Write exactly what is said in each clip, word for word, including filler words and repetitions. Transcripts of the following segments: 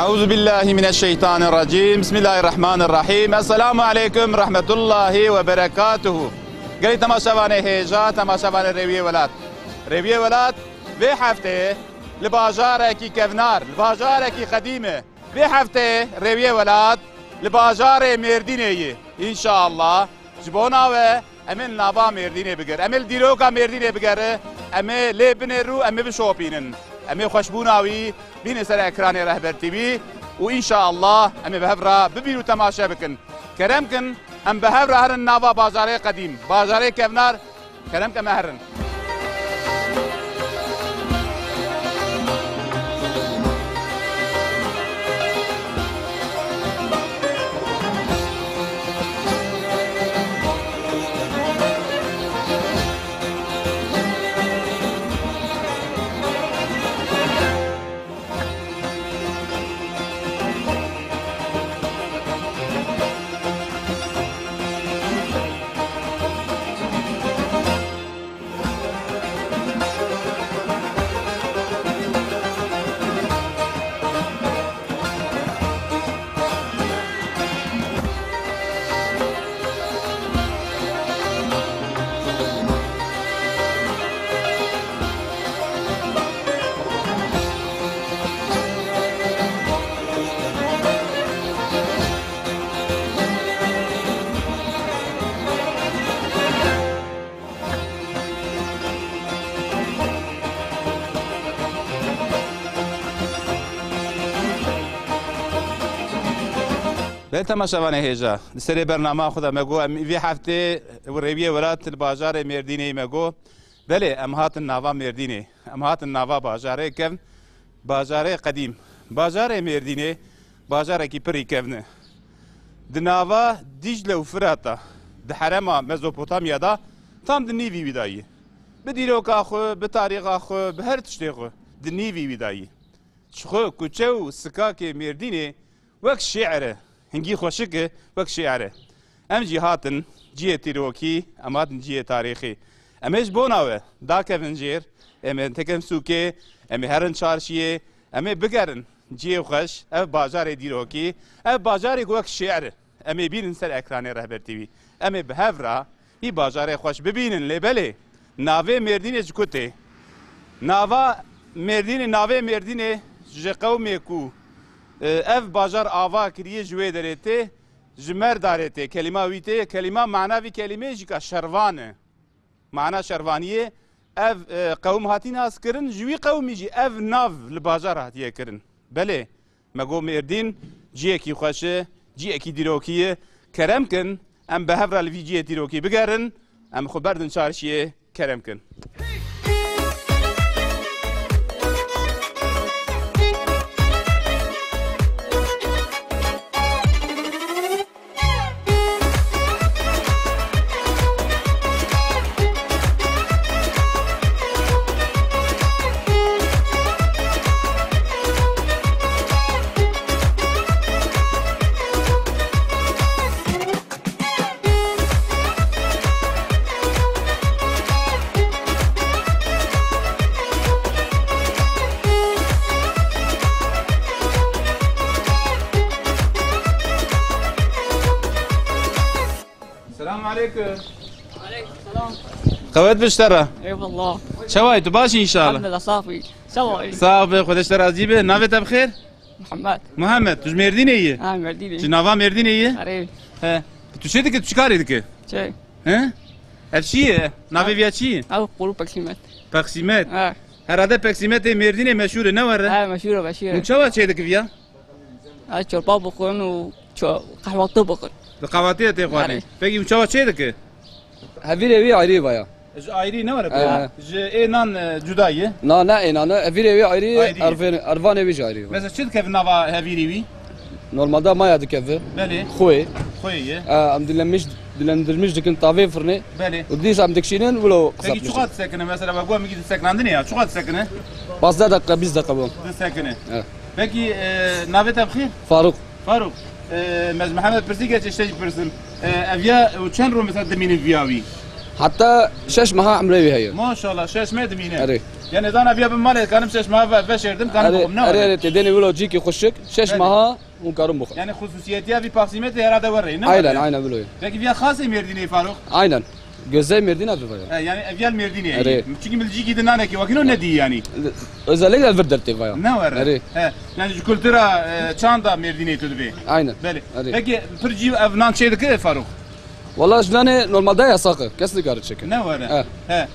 Eûzubillahimineşşeytanirracîm. Bismillahirrahmanirrahîm. Esselamu aleykum rehmetullahî we berekatuhu. Gelî temaşevanê hêja, temaşevanê Rêwiyê Welat. Rêwiyê Welat vê heftê li bajarekî kevnar, li bajarekî qedîm e. Vê heftê Rêwiyê Welat li bajarê Mêrdînê ye. Înşallah. Ji bona we em ê li nava Mêrdînê biger. Em ê li dîroka Mêrdînê bigere. Em ê lê binêr û em ê bişopînin. Em ê xweşbûna wî bînin ser ekranê Rehber T V û înşallah em ê bi hev re bibîn û temaşe bikin. Kerem kin, em bi hev re herin nava bajarê qedîm, bajarê kevnar, kerem ke me herin. Belê temaşevanê hêja, di serê bernama xwe de me got, em vê heftê û Rêwiyê Welat li bajarê Mêrdînê me got. Belê, em hatin nava Mêrdînê. Em hatin nava bajarê kevn, bajarê qedîm. Bajarê Mêrdînê, bajarekî pirî kevn e. Di nava Dîcle û Firata, di herema Mezopotamya de, tam di nîvî wî de ye. Bi dîroka xwe, bi tarîxa xwe, bi her tiştê xwe, di nîvî wî de ye. Ji xwe kuçe û sikakê Mêrdînê wek şê'er e. Hingî xweşik e, wek şê'er e. Em jî hatin cihê dîrokî, em hatin cihê tarîxî. Em ê ji bona we dakevin jêr, em ê tekin sûkê, em ê herin çarşiyê, em ê bigerin cihê xweş, ev bajarê dîrokî, ev bajarê ku wek şê'er e. Em ê bînin ser ekranê Rehber T V. Em ê bi hev re vî bajarê xweş bibînin, lê belê navê Mêrdînê ji ku tê? Nava Mêrdînê, navê Mêrdînê ji qewmê ku, e, ev bajar ava kiriye ji wê derê tê, ji Merdarê tê. Kelîma wî tê, kelîma, mana vî kelîmê jî ka şervan e. Mana şervaniyê ev, e, qewm hatî naskirin, ji wî qewmî jî ev nav li bajar hatiye kirin. Belê, me got Mêrdîn ciyekî xweş e, ciyekî dîrokî ye. Kerem kin, em bi hev re li vî ciyê dîrokî bigerin, em xwe berdin çarşiyê, kerem kin. Selamun aleyküm. Aleyküm selam. Qewet bi ji te re. Eyvallah. Çawa yî, tu baş î înşallah? Elhamdülillah, saf bî. Çawa yî? Sax be, Xwedê ji te razî be. Navê te bi xêr? Muhammed. Muhammed, tu ji Mêrdînê yî? Ha, Mêrdînê. Ji nava Mêrdînê yî? Erê. He. Tu çi dikî, tu çi karî dikî? Çi? He? Ev çi ye? Navê viya çi ye? Ev quru peksîmet. Peksîmet? He. Herhalde peksîmetê Mêrdînê meşhûr e, ne were? He, meşhûr e, meşhûr e. Hûn çawa çê dikî viya? Ez çorba bixwin û ço-, qehwatî bixwin. Li qehwatiyê tê xwarin. Erê. Pekî hûn çawa çê dike? Hevîrê wî ayrî vaya. Ji ayrî ne were? Erê. Ji ê nan, e, cuda ye? Na, ne ê nan e. Hevîrê wî ayrî, ayrî ye. Ervên-, ervanê wî jî ayrî ye. Mesela çi dikeve nava hevîrî wî? Normalde maya dikeve. Belê. Xwê. Xwê ye. E, em dilenmiş, dilendirmiş dikin tavê firnê. Belê. Û dîsa em dikişînin, wilo. Pekî çiqa disekine? Mesela we got em gî diseknandine ya. Çiqa disekine? Pazdeh deqe, bîst deqe bû. Disekine. Evet. Pekî, e, navê te bi xêr? Faruk. Faruk, e, me ji Mihemed pirsî, gerçi ji te jî pirsim. E, ev ya û çend roj mesela dimînin viya wî? Heta şeş meha emrê wî heye. Maşallah, şeş meh dimîne. Erê. Yani zana viya bi malê kanim şeş meha ve-, veşerdim, kanim Erê, bixwim, ne erê, were? Erê, tê denê wilo cîkî xuşik, şeş Belê. Meha hûn karin bixwin. Yani xususiyetiya vî paxsîmetê herhalde were, ne Aynen, were? Aynen, wilo ye. Peki viya xasê Mêrdînê, Faruk? Aynen. Gözey Mêrdîn ev vaya. E, yani ev ya li Mêrdînê Erê. ye. Çünkü min li cîkî din nanekî wekî no nedî yani. Özellikle vir dertê vaya. Ne were? Erê. He. Yani ji kultura, e, çanda Mêrdînê tu dibê. Aynen. Belê. Erê. Peki pir cî ev nan çê dike, Faruk? Valla ji nanê normalde yasak e. Kes nikare çêke. Ne were? He. He.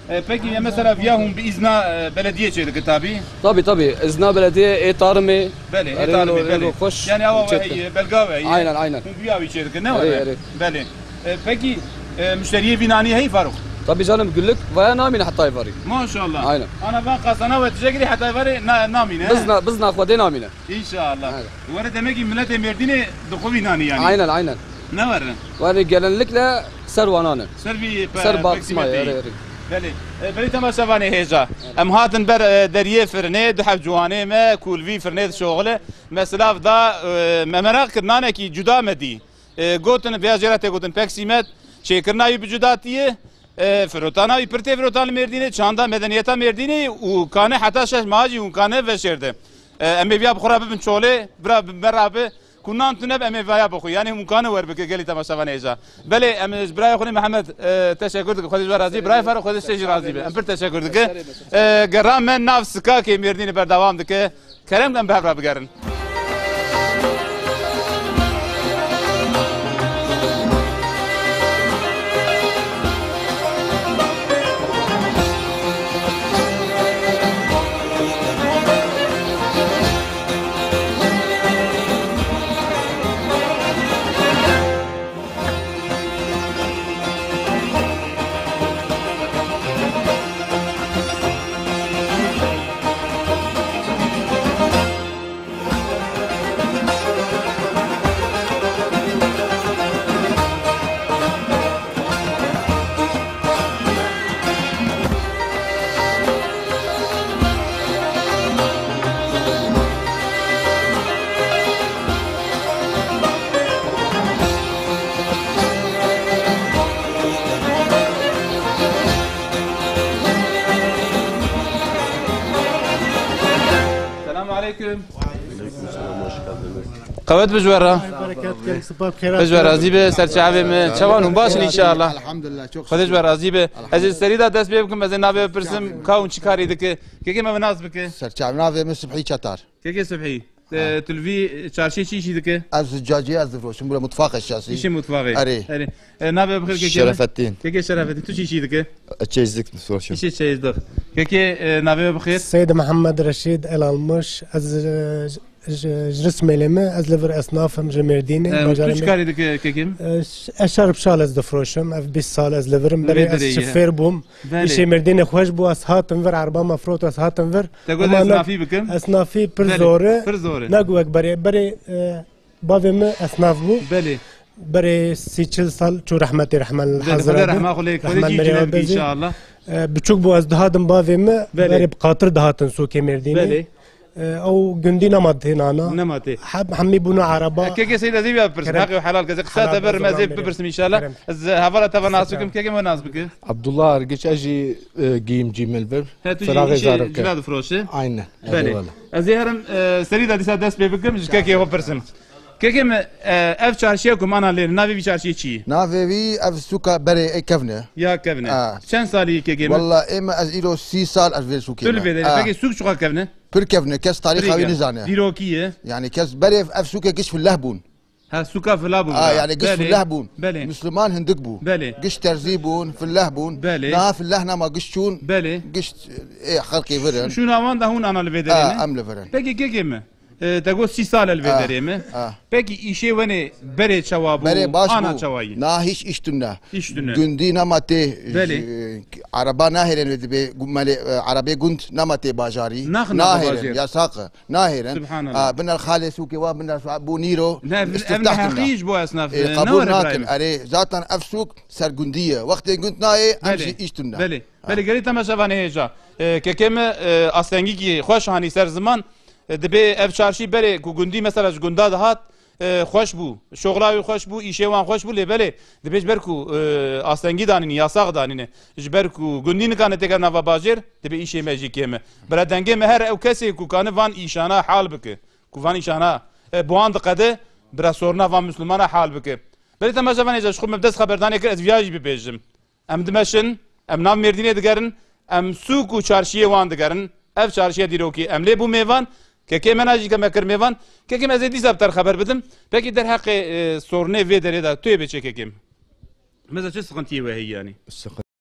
E, peki ya mesela viya hûn bi izna, e, belediye çê dike tabi? Tabi, tabi. İzna belediye, ê tarımê. Belê, ê Erê, tarımê, ê, belê. Xweş Yani awa çê dike. Heye, belga we heye. Aynen, aynen. Hûn viya wî çê dike, ne Erê, were? Erê. Belê. E, peki, e, müşteriyê vî nanî heye, Faruk? Tabi canım, günlük vaya namîne heta êvarî. Maşallah. Aynen. Ana van qasana we tije girî heta êvarê na-, namîne, he? Bizna, bizna Xwedê namîne. İnşallah. Aynen. Were demek ki milletê Mêrdînê dixwe vî nanî yani. Aynen, aynen. Ne were? Yani genellikle ser wan e. Ser vî pe-, Ser Baxsmayê, peksîmetê. Erê, erê. Belê. E, belê temaşevanê hêja. Em hatin ber, e, deriyê firinê, du heb ciwanê me, ku li vî firinê dişoxile. Me silav da, e, me meraq kir, nanekî cuda me dî. E, gotin, vêya jê re tê gotin peksîmet, çêkirina wî bi cudatiyê, e, firotana wî pir tê firotan li Mêrdînê, çanda medeniyeta Mêrdînê û kane heta şeş meha jî hûn kane veşêrde. E, em ê viya bi xwe re bibin çolê, bira bi me re bi, ku nan tune bi em ê vaya bixwe. Yanî hûn kane wer bike gelî temaşevanê hêja. Belê, em ji birayê xwe Mihemed, e, teşekur dikin. Xwedê ji we razî. Birayê Faruk, Xwedê ji te jî razî be. Em pir teşekur dikin. E, gera me nav Sikakê Mêrdînê berdewam dike. Kerem em bi hev re bigerin. Selamun aleyküm. Aleyküm selam, hoş geldiniz. Qewet bi ji we re. Bereket, gelek spas, xêr Xwedê ji we razî be, serçavê me. Çawan hûn baş in înşallah. Elhamdulillah, çok Xwedê ji we razî be. Ez ê serî de dest pê bikim, ez ê navê bipirsim, ka hûn çi karî dike? Kekê me, we nas bike. Serçavê, navê min Subhî Çetar. Kekê Subhî, e, tu li vî çarşiyê çi îşî dike? Ez zicacî, ez difroşim, bira mutfaxê şasî. Îşê mutfaxê. Erê. Erê. E, navê bixêr kekê me? Şerefettin. Kekê Şerefettin, tu çi îşî dike? Çeyizlik difroşim. Îşê çeyizlik. Kekê, e, navê we bixêr? Seyd Mihemed Reşîd El Almış, ez, e, ji, ji Rismêlê me, ez li vir esnaf im, ji Mêrdînê, Em, bajarê tu çi me. Karî dike kekê me? E, ş-, ez şerb şal ez difroşim, ev bîst sal ez li vir im, Li berê vê ez derê ye. Şifêr bûm. Belê. Îşê Mêrdînê xweş bû, ez hatim vir, erba me firot, ez hatim vir. Te got Ama ne-, esnafî bikim? Esnafî pir Belê, zor e. Pir zor e. Ne got wek berê, berê, e, bavê min esnaf bû. Belê. Berê sî çil sal çû rehmetê, rehman li Belê, Hezra Xwedê bû. Rehma xwe lê, Xwedê Rehman cî Merê cinet Abezî. Înşallah. E, biçûk bû, ez dihatim bavê min, Belê. Berê bi qatir dihatin sûkê Mêrdînê. Belê. E, ew gundî nema tê nana. Nema tê. Heb-, hemî bûne araba. E, kekê Seyda zî bipirsin. Kerem. Heqê helal keze. Qisa Helal te ber olsun, me zê Amerê. Bipirsîm înşallah. Kerem. Ez, e, hevala te ve nas bikim. Kekê me nas bike. Abdullah Ergiç, ez jî, e, giyimcî me li vir. He, tu jî Firaqê îşê zarokê. Cila difroşe? Aynen. Belê. Eyvallah. Ez ê herim, e, serî de dîsa dest pê bikim, ji kekê xwe pirsim. Kekê me, e, ev çarşiya ku mana lê, navê vî çarşiyê çi ye? Navê vî ev sûka berê ê kevne. Ya kevne. Ha. Çend salî ye kekê me? Walla ê me ez îro sî sal ez vê sûkê Tu li me. Vê derê. Ha. Pekê sûk çiqa kevne? Pir kevne, kes tarîxa wî nizane. Dîrokî ye. Yani kes berê ev sûkê giş fileh bûn. Ha, sûka fileh bûn. Ha, yani giş Belê. Fileh bûn. Belê. Misliman hindik bû. Belê. Giş terzî bûn, fileh bûn. Belê. Niha fileh nema giş çûn. Belê. Giş ê xelkê virin. Şûna wan de hûn ana li vê derê Ha, ne? Em li virin. Pekê kekê me. E, te got sî sal e li vê Ah, derê me. Ah. Pekî îşê wenê berê çawa bû? Berê baş Ana bû. Çawa yî? Na hiç iş tune. Hiç tune. Gundî nema tê, Belê. Ji, araba nahêrên wê dibê, gu-, melê, e, arabê gund nema tê bajarî. Naxin Nahêrên, bajêr. Yasak e. Nahêrên. Subhanallah. Ah, binel xalê sûkê wa, binel sa-, bû nîro. Ne, ev, ev istiftah tune. Heqî ji bo esnaf, E, e, qebûl ne were nakin. Erê, zaten ev sûk ser gundî ye. Wextê gund nayê, em Belê. Jî îş tune. Belê. Ha. Belê, gelî temaşevanê hêja. E, kekê me, e, astengîkî xweş hanî ser ziman. E, dibê ev çarşî berê ku gundî mesela ji gunda dihat, e, xweş bû. Şoxla wî xweş bû, îşê wan xweş bû, lê belê dibê ji ber ku, e, astengî danîne, yasax danîne, ji ber ku gundî nikane têke nava bajêr, dibê îşê me jî kêm e. Bira dengê me here ew kesê ku kane van îşana hal bike, ku van îşana, e, bi wan diqede, bira sorna van Mislimana hal bike. Belê temaşevanê, ji xwe me bi dest xeberdanê kir, ez viya jî bibêjim. Em dimeşin, em nav Mêrdînê digerin, em sûk û çarşiyê wan digerin. Ev çarşiya dîrokî em lê bû mêvan, kekê me na jî ke me kir mêvan. Kekê me, ez ê dîsa bi te re xeber bidim. Pekî derheqê, e, sorunê vê derê de tu yê bê çê kekê me? Mesela çi sıkıntıyê we heye yanî?